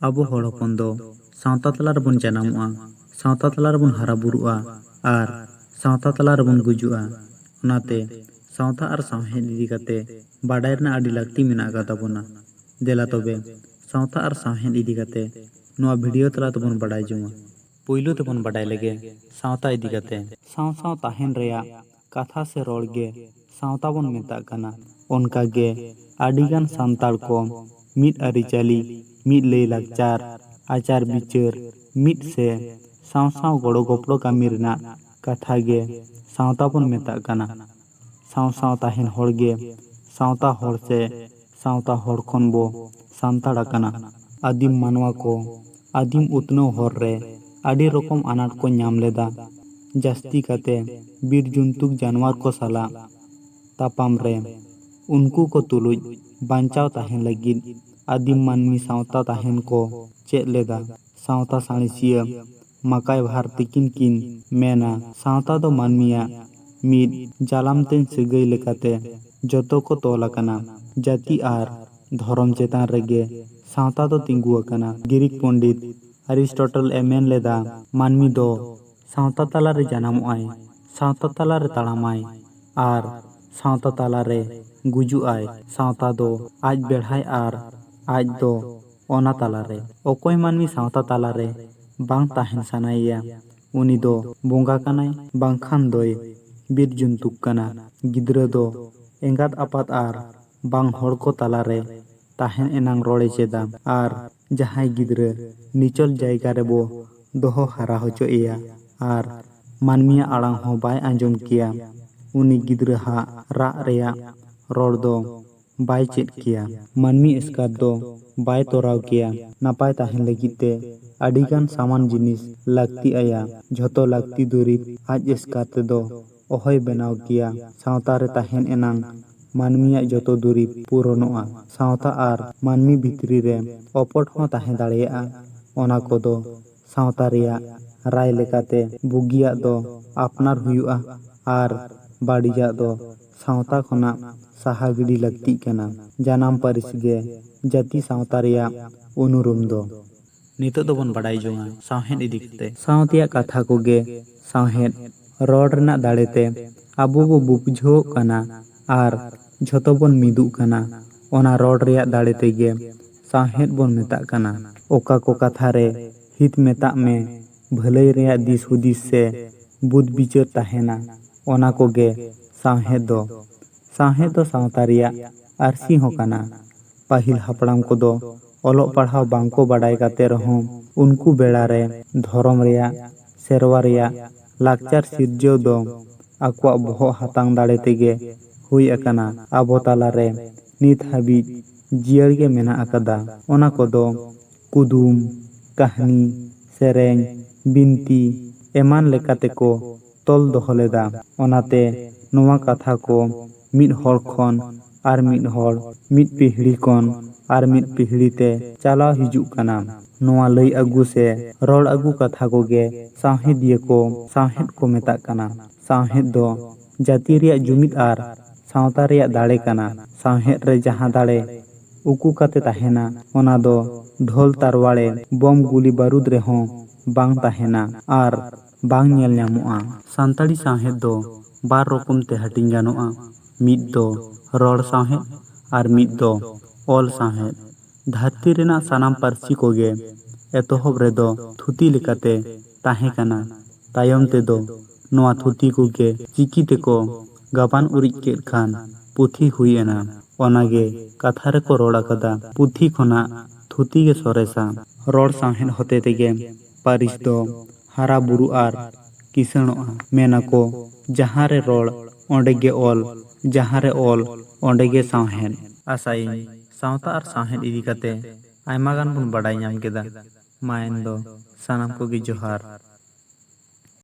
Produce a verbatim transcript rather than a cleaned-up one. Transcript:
ᱟᱵᱚ ᱦᱚᱲ ᱦᱚᱯᱚᱱ ᱫᱚ ᱥᱟᱶᱛᱟ ᱛᱟᱞᱟ ᱨᱮᱵᱚᱱ ᱡᱟᱱᱟᱢᱚᱜᱼᱟ, ᱥᱟᱶᱛᱟ ᱛᱟᱞᱟ ᱨᱮᱵᱚᱱ ᱦᱟᱨᱟ ᱵᱩᱨᱩᱜᱼᱟ ᱟᱨ ᱥᱟᱶᱛᱟ ᱛᱟᱞᱟ ᱨᱮᱵᱚᱱ ᱜᱩᱡᱩᱜᱼᱟ᱾ ᱚᱱᱟᱛᱮ ᱥᱟᱶᱛᱟ ᱟᱨ ᱥᱟᱶᱦᱮᱫ ᱤᱫᱤ ᱠᱟᱛᱮ ᱵᱟᱰᱟᱭ ᱨᱮᱱᱟᱜ ᱟᱹᱰᱤ ᱞᱟᱹᱠᱛᱤ ᱢᱮᱱᱟᱜ ᱟᱠᱟᱫ ᱛᱟᱵᱚᱱᱟ᱾ ᱫᱮᱞᱟ ᱛᱚᱵᱮ ᱥᱟᱶᱛᱟ ᱟᱨ ᱥᱟᱶᱦᱮᱫ ᱤᱫᱤ ᱠᱟᱛᱮ ᱱᱚᱣᱟ ᱵᱷᱤᱰᱤᱭᱳ ᱛᱟᱞᱟ ᱛᱮᱵᱚᱱ ᱵᱟᱰᱟᱭ ᱡᱚᱝᱟ᱾ ᱯᱳᱭᱞᱳ ᱛᱮᱵᱚᱱ ᱵᱟᱰᱟᱭ ᱞᱮᱜᱮ ᱥᱟᱶᱛᱟ ᱤᱫᱤ ᱠᱟᱛᱮ᱾ ᱥᱟᱶ ᱥᱟᱶ ᱛᱟᱦᱮᱱ ᱨᱮᱭᱟᱜ ᱠᱟᱛᱷᱟ ᱥᱮ ᱨᱚᱲ ᱜᱮ ᱥᱟᱶᱛᱟ ᱵᱚᱱ ᱢᱮᱛᱟᱜ ᱠᱟᱱᱟ᱾ ᱚᱱᱠᱟ ᱜᱮ ᱟᱹᱰᱤ ᱜᱟᱱ ᱥᱟᱱᱛᱟᱲ ᱠᱚ ᱢᱤᱫ ᱟᱹᱨᱤᱪᱟᱹᱞᱤ, ᱢᱤᱫ ᱞᱟᱹᱭ ᱞᱟᱠᱪᱟᱨ, ᱟᱪᱟᱨ ᱵᱤᱪᱟᱹᱨ, ᱢᱤᱫ ᱥᱮ ᱥᱟᱶ ᱥᱟᱶ ᱜᱚᱲᱚ ᱜᱚᱯᱚᱲᱚ ᱠᱟᱹᱢᱤ ᱨᱮᱱᱟᱜ ᱠᱟᱛᱷᱟ ᱜᱮ ᱥᱟᱶᱛᱟ ᱵᱚᱱ ᱢᱮᱛᱟᱜ ᱠᱟᱱᱟ᱾ ᱥᱟᱶ ᱥᱟᱶ ᱛᱟᱦᱮᱱ ᱦᱚᱲ ᱜᱮ ᱥᱟᱶᱛᱟ ᱦᱚᱲ ᱥᱮ ᱥᱟᱶᱛᱟ ᱦᱚᱲ ᱠᱷᱚᱱ ᱵᱚ ᱥᱟᱱᱛᱟᱲ ᱟᱠᱟᱱᱟ᱾ ᱟᱹᱫᱤᱢ ᱢᱟᱱᱣᱟ ᱠᱚ ᱟᱹᱫᱤᱢ ᱩᱛᱱᱟᱹᱣ ᱦᱚᱨ ᱨᱮ ᱟᱹᱰᱤ ᱨᱚᱠᱚᱢ ᱟᱱᱟᱴ ᱠᱚ ᱧᱟᱢ ᱞᱮᱫᱟ᱾ ᱡᱟᱹᱥᱛᱤ ᱠᱟᱛᱮ ᱵᱤᱨ ᱡᱚᱱᱛᱩ ᱡᱟᱱᱣᱟᱨ ᱠᱚ ᱥᱟᱞᱟᱜ ᱛᱟᱯᱟᱢ ᱨᱮ ᱩᱱᱠᱩ ᱠᱚ ᱛᱩᱞᱩᱡ ᱵᱟᱧᱪᱟᱣ ᱛᱟᱦᱮᱱ ᱞᱟᱹᱜᱤᱫ ᱟᱹᱫᱤᱢ ᱢᱟᱹᱱᱢᱤ ᱥᱟᱶᱛᱟ ᱛᱟᱦᱮᱱ ᱠᱚ ᱪᱮᱫ ᱞᱮᱫᱟ᱾ ᱥᱟᱶᱛᱟ ᱥᱟᱬᱮᱥᱤᱭᱟᱹ ᱢᱟᱠᱟᱭ ᱵᱷᱟᱨ ᱛᱤᱠᱤᱱ ᱠᱤᱱ ᱢᱮᱱᱟ, ᱥᱟᱶᱛᱟ ᱫᱚ ᱢᱟᱹᱱᱢᱤᱭᱟᱜ ᱢᱤᱫ ᱡᱟᱞᱟᱢᱛᱮᱧ ᱥᱟᱹᱜᱟᱹᱭ ᱞᱮᱠᱟᱛᱮ ᱡᱚᱛᱚ ᱠᱚ ᱛᱚᱞ ᱟᱠᱟᱱᱟ᱾ ᱡᱟᱹᱛᱤ ᱟᱨ ᱫᱷᱚᱨᱚᱢ ᱪᱮᱛᱟᱱ ᱨᱮᱜᱮ ᱥᱟᱶᱛᱟ ᱫᱚ ᱛᱤᱸᱜᱩ ᱟᱠᱟᱱᱟ᱾ ᱜᱨᱤᱠ ᱯᱚᱱᱰᱤᱛ ᱟᱨᱤᱥᱴᱚᱴᱚᱞ ᱮ ᱢᱮᱱ ᱞᱮᱫᱟ, ᱢᱟᱹᱱᱢᱤ ᱫᱚ ᱥᱟᱶᱛᱟ ᱛᱟᱞᱟᱨᱮ ᱡᱟᱱᱟᱢᱚᱜᱼᱟᱭ, ᱥᱟᱶᱛᱟ ᱛᱟᱞᱟᱨᱮ ᱛᱟᱲᱟᱢᱟᱭ ᱟᱨ ᱥᱟᱶᱛᱟ ᱛᱟᱞᱟᱨᱮ ᱜᱩᱡᱩᱜᱼᱟᱭ᱾ ᱥᱟᱶᱛᱟ ᱫᱚ ᱟᱡ ᱵᱮᱲᱦᱟᱭ ᱟᱨ ᱟᱡ ᱫᱚ ᱚᱱᱟ ᱛᱟᱞᱟᱨᱮ᱾ ᱚᱠᱚᱭ ᱢᱟᱹᱱᱢᱤ ᱥᱟᱶᱛᱟ ᱛᱟᱞᱟᱨᱮ ᱵᱟᱝ ᱛᱟᱦᱮᱱ ᱥᱟᱱᱟᱭᱮᱭᱟ, ᱩᱱᱤ ᱫᱚ ᱵᱚᱸᱜᱟ ᱠᱟᱱᱟᱭ, ᱵᱟᱝᱠᱷᱟᱱ ᱫᱚᱭ ᱵᱤᱨ ᱡᱚᱱᱛᱩᱠ ᱠᱟᱱᱟ᱾ ᱜᱤᱫᱽᱨᱟᱹ ᱫᱚ ᱮᱸᱜᱟᱛ ᱟᱯᱟᱛ ᱟᱨ ᱵᱟᱝ ᱦᱚᱲ ᱠᱚ ᱛᱟᱞᱟᱨᱮ ᱛᱟᱦᱮᱱ ᱮᱱᱟᱝ ᱨᱚᱲᱮ ᱪᱮᱫᱟ᱾ ᱟᱨ ᱡᱟᱦᱟᱸᱭ ᱜᱤᱫᱽᱨᱟᱹ ᱱᱤᱪᱚᱞ ᱡᱟᱭᱜᱟ ᱨᱮᱵᱚ ᱫᱚᱦᱚ ᱦᱟᱨᱟ ᱦᱚᱪᱚᱭᱮᱭᱟ ᱟᱨ ᱢᱟᱹᱱᱢᱤᱭᱟᱜ ᱟᱲᱟᱝ ᱦᱚᱸ ᱵᱟᱭ ᱟᱸᱡᱚᱢ ᱠᱮᱭᱟ, ᱩᱱᱤ ᱜᱤᱫᱽᱨᱟᱹ ᱦᱟᱜ ᱨᱟᱜ ᱨᱮᱭᱟᱜ ᱨᱚᱲ ᱫᱚ ᱵᱟᱭ ᱪᱮᱫ ᱠᱮᱭᱟ᱾ ᱢᱟᱹᱱᱢᱤ ᱮᱥᱠᱟᱨ ᱫᱚ ᱵᱟᱭ ᱛᱚᱨᱟᱣ ᱠᱮᱭᱟ᱾ ᱱᱟᱯᱟᱭ ᱛᱟᱦᱮᱱ ᱞᱟᱹᱜᱤᱫ ᱛᱮ ᱟᱹᱰᱤᱜᱟᱱ ᱥᱟᱢᱟᱱ ᱡᱤᱱᱤᱥ ᱞᱟᱹᱠᱛᱤ ᱟᱭᱟ᱾ ᱡᱷᱚᱛᱚ ᱞᱟᱹᱠᱛᱤ ᱫᱩᱨᱤᱵᱽ ᱟᱡ ᱮᱥᱠᱟᱨ ᱛᱮᱫᱚ ᱚᱦᱚᱭ ᱵᱮᱱᱟᱣ ᱠᱮᱭᱟ᱾ ᱥᱟᱶᱛᱟ ᱨᱮ ᱛᱟᱦᱮᱱ ᱮᱱᱟᱝ ᱢᱟᱹᱱᱢᱤᱭᱟᱜ ᱡᱚᱛᱚ ᱫᱩᱨᱤᱵᱽ ᱯᱩᱨᱚᱱᱚᱜᱼᱟ᱾ ᱥᱟᱶᱛᱟ ᱟᱨ ᱢᱟᱹᱱᱢᱤ ᱵᱷᱤᱛᱨᱤ ᱨᱮ ᱚᱯᱚᱴ ᱦᱚᱸ ᱛᱟᱦᱮᱸ ᱫᱟᱲᱮᱭᱟᱜᱼᱟ᱾ ᱚᱱᱟ ᱠᱚᱫᱚ ᱥᱟᱶᱛᱟ ᱨᱮᱭᱟᱜ ᱨᱟᱭ ᱞᱮᱠᱟᱛᱮ ᱵᱩᱜᱤᱭᱟᱜ ᱫᱚ ᱟᱯᱱᱟᱨ ᱦᱩᱭᱩᱜᱼᱟ ᱟᱨ ᱵᱟᱹᱲᱤᱡᱟᱜ ᱫᱚ ᱥᱟᱶᱛᱟ ᱠᱷᱚᱱᱟᱜ ᱥᱟᱦᱟ ᱜᱤᱰᱤ ᱞᱟᱹᱠᱛᱤᱜ ᱠᱟᱱᱟ᱾ ᱡᱟᱱᱟᱢ ᱯᱟᱹᱨᱤᱥ ᱜᱮ ᱡᱟᱹᱛᱤ ᱥᱟᱶᱛᱟ ᱨᱮᱭᱟᱜ ᱩᱱᱩᱨᱩᱢ ᱫᱚ᱾ ᱱᱤᱛᱚᱜ ᱫᱚᱵᱚᱱ ᱵᱟᱰᱟᱭ ᱡᱚᱝᱟ ᱥᱟᱶᱦᱮᱫ ᱤᱫᱤ ᱠᱟᱛᱮ᱾ ᱥᱟᱶᱛᱮᱭᱟᱜ ᱠᱟᱛᱷᱟ ᱠᱚᱜᱮ ᱥᱟᱶᱦᱮᱫ᱾ ᱨᱚᱲ ᱨᱮᱱᱟᱜ ᱫᱟᱲᱮ ᱛᱮ ᱟᱵᱚ ᱵᱚ ᱵᱩᱡᱷᱟᱹᱣᱚᱜ ᱠᱟᱱᱟ ᱟᱨ ᱡᱷᱚᱛᱚ ᱵᱚᱱ ᱢᱤᱫᱚᱜ ᱠᱟᱱᱟ᱾ ᱚᱱᱟ ᱨᱚᱲ ᱨᱮᱭᱟᱜ ᱫᱟᱲᱮ ᱛᱮᱜᱮ ᱥᱟᱶᱦᱮᱫ ᱵᱚᱱ ᱢᱮᱛᱟᱜ ᱠᱟᱱᱟ᱾ ᱚᱠᱟ ᱠᱚ ᱠᱟᱛᱷᱟ ᱨᱮ ᱦᱤᱛ ᱢᱮᱛᱟᱜ ᱢᱮ, ᱵᱷᱟᱹᱞᱟᱹᱭ ᱨᱮᱭᱟᱜ ᱫᱤᱥ ᱦᱩᱫᱤᱥ ᱥᱮ ᱵᱩᱫ ᱵᱤᱪᱟᱹᱨ ᱛᱟᱦᱮᱱᱟ, ᱚᱱᱟ ᱠᱚᱜᱮ ᱥᱟᱶᱦᱮᱫ ᱫᱚ᱾ ᱥᱟᱶᱦᱮᱫ ᱫᱚ ᱥᱟᱶᱛᱟ ᱨᱮᱭᱟᱜ ᱟᱹᱨᱥᱤ ᱦᱚᱸ ᱠᱟᱱᱟ᱾ ᱯᱟᱹᱦᱤᱞ ᱦᱟᱯᱲᱟᱢ ᱠᱚᱫᱚ ᱚᱞᱚᱜ ᱯᱟᱲᱦᱟᱣ ᱵᱟᱝᱠᱚ ᱵᱟᱰᱟᱭ ᱠᱟᱛᱮ ᱨᱮᱦᱚᱸ ᱩᱱᱠᱩ ᱵᱮᱲᱟ ᱨᱮ ᱫᱷᱚᱨᱚᱢ ᱨᱮᱭᱟᱜ, ᱥᱮᱨᱣᱟ ᱨᱮᱭᱟᱜ, ᱞᱟᱠᱪᱟᱨ ᱥᱤᱨᱡᱟᱹᱣ ᱫᱚ ᱟᱠᱚᱣᱟᱜ ᱵᱚᱦᱚᱜ ᱦᱟᱛᱟᱝ ᱫᱟᱲᱮ ᱛᱮᱜᱮ ᱦᱩᱭ ᱟᱠᱟᱱᱟ᱾ ᱟᱵᱚ ᱛᱟᱞᱟᱨᱮ ᱱᱤᱛ ᱦᱟᱹᱵᱤᱡ ᱡᱤᱭᱟᱹᱲ ᱜᱮ ᱢᱮᱱᱟᱜ ᱟᱠᱟᱫᱟ᱾ ᱚᱱᱟ ᱠᱚᱫᱚ ᱠᱩᱫᱩᱢ, ᱠᱟᱹᱦᱱᱤ, ᱥᱮᱨᱮᱧ, ᱵᱤᱱᱛᱤ ᱮᱢᱟᱱ ᱞᱮᱠᱟᱛᱮ ᱠᱚ ᱛᱚᱞ ᱫᱚᱦᱚ ᱞᱮᱫᱟ᱾ ᱚᱱᱟᱛᱮ ᱱᱚᱣᱟ ᱠᱟᱛᱷᱟ ᱠᱚ ᱢᱤᱫ ᱦᱚᱲ ᱠᱷᱚᱱ ᱟᱨ ᱢᱤᱫ ᱦᱚᱲ, ᱢᱤᱫ ᱯᱤᱦᱲᱤ ᱠᱷᱚᱱ ᱟᱨ ᱢᱤᱫ ᱯᱤᱦᱲᱤ ᱛᱮ ᱪᱟᱞᱟᱣ ᱦᱤᱡᱩᱜ ᱠᱟᱱᱟ᱾ ᱱᱚᱣᱟ ᱞᱟᱹᱭ ᱟᱹᱜᱩ ᱥᱮ ᱨᱚᱲ ᱟᱹᱜᱩ ᱠᱟᱛᱷᱟ ᱠᱚᱜᱮ ᱥᱟᱶᱦᱮᱫᱤᱭᱟᱹ ᱠᱚ ᱥᱟᱶᱦᱮᱫ ᱠᱚ ᱢᱮᱛᱟᱜ ᱠᱟᱱᱟ᱾ ᱥᱟᱶᱦᱮᱫ ᱫᱚ ᱡᱟᱹᱛᱤ ᱨᱮᱭᱟᱜ ᱡᱩᱢᱤᱫ ᱟᱨ ᱥᱟᱶᱛᱟ ᱨᱮᱭᱟᱜ ᱫᱟᱲᱮ ᱠᱟᱱᱟ᱾ ᱥᱟᱶᱦᱮᱫ ᱨᱮ ᱡᱟᱦᱟᱸ ᱫᱟᱲᱮ ᱩᱠᱩ ᱠᱟᱛᱮ ᱛᱟᱦᱮᱱᱟ, ᱚᱱᱟ ᱫᱚ ᱰᱷᱳᱞ ᱛᱟᱨᱣᱟᱲᱮ ᱵᱚᱢ ᱜᱩᱞᱤ ᱵᱟᱹᱨᱩᱫᱽ ᱨᱮᱦᱚᱸ ᱵᱟᱝ ᱛᱟᱦᱮᱱᱟ ᱟᱨ ᱵᱟᱝ ᱧᱮᱞ ᱧᱟᱢᱚᱜᱼᱟ᱾ ᱥᱟᱱᱛᱟᱲᱤ ᱥᱟᱶᱦᱮᱫ ᱫᱚ ᱵᱟᱨ ᱨᱚᱠᱚᱢ ᱛᱮ ᱦᱟᱹᱴᱤᱧ ᱜᱟᱱᱚᱜᱼᱟ, ᱢᱤᱫ ᱫᱚ ᱨᱚᱲ ᱥᱟᱶᱦᱮᱫ ᱟᱨ ᱢᱤᱫ ᱫᱚ ᱚᱞ ᱥᱟᱶᱦᱮᱫ᱾ ᱫᱷᱟᱹᱨᱛᱤ ᱨᱮᱱᱟᱜ ᱥᱟᱱᱟᱢ ᱯᱟᱹᱨᱥᱤ ᱠᱚᱜᱮ ᱮᱛᱚᱦᱚᱵ ᱨᱮᱫᱚ ᱛᱷᱩᱛᱤ ᱞᱮᱠᱟᱛᱮ ᱛᱟᱦᱮᱸ ᱠᱟᱱᱟ᱾ ᱛᱟᱭᱚᱢ ᱛᱮᱫᱚ ᱱᱚᱣᱟ ᱛᱷᱩᱛᱤ ᱠᱚᱜᱮ ᱪᱤᱠᱤ ᱛᱮᱠᱚ ᱜᱟᱵᱟᱱ ᱩᱨᱤᱡ ᱠᱮᱫ ᱠᱷᱟᱱ ᱯᱩᱛᱷᱤ ᱦᱩᱭ ᱮᱱᱟ᱾ ᱚᱱᱟᱜᱮ ᱠᱟᱛᱷᱟ ᱨᱮᱠᱚ ᱨᱚᱲ ᱟᱠᱟᱫᱟ, ᱯᱩᱛᱷᱤ ᱠᱷᱚᱱᱟᱜ ᱛᱷᱩᱛᱤ ᱜᱮ ᱥᱚᱨᱮᱥᱟ᱾ ᱨᱚᱲ ᱥᱟᱶᱦᱮᱫ ᱦᱚᱛᱮ ᱛᱮᱜᱮ ᱯᱟᱹᱨᱤᱥ ᱫᱚ ᱦᱟᱨᱟ ᱵᱩᱨᱩ ᱟᱨ ᱠᱤᱥᱟᱹᱬᱚᱜᱼᱟ᱾ ᱢᱮᱱᱟᱠᱚ, ᱡᱟᱦᱟᱸ ᱨᱮ ᱨᱚᱲ, ᱚᱸᱰᱮ ᱜᱮ ᱚᱞ, ᱡᱟᱦᱟᱸ ᱨᱮ ᱚᱞ, ᱚᱸᱰᱮ ᱜᱮ ᱥᱟᱶᱦᱮᱫ᱾ ᱟᱥᱟᱭᱟᱹᱧ, ᱥᱟᱶᱛᱟ ᱟᱨ ᱥᱟᱶᱦᱮᱫ ᱤᱫᱤ ᱠᱟᱛᱮ ᱟᱭᱢᱟ ᱜᱟᱱ ᱵᱚᱱ ᱵᱟᱰᱟᱭ ᱧᱟᱢ ᱠᱮᱫᱟ᱾ ᱢᱟ ᱮᱱᱫᱚ ᱥᱟᱱᱟᱢ ᱠᱚᱜᱮ ᱡᱚᱦᱟᱨ᱾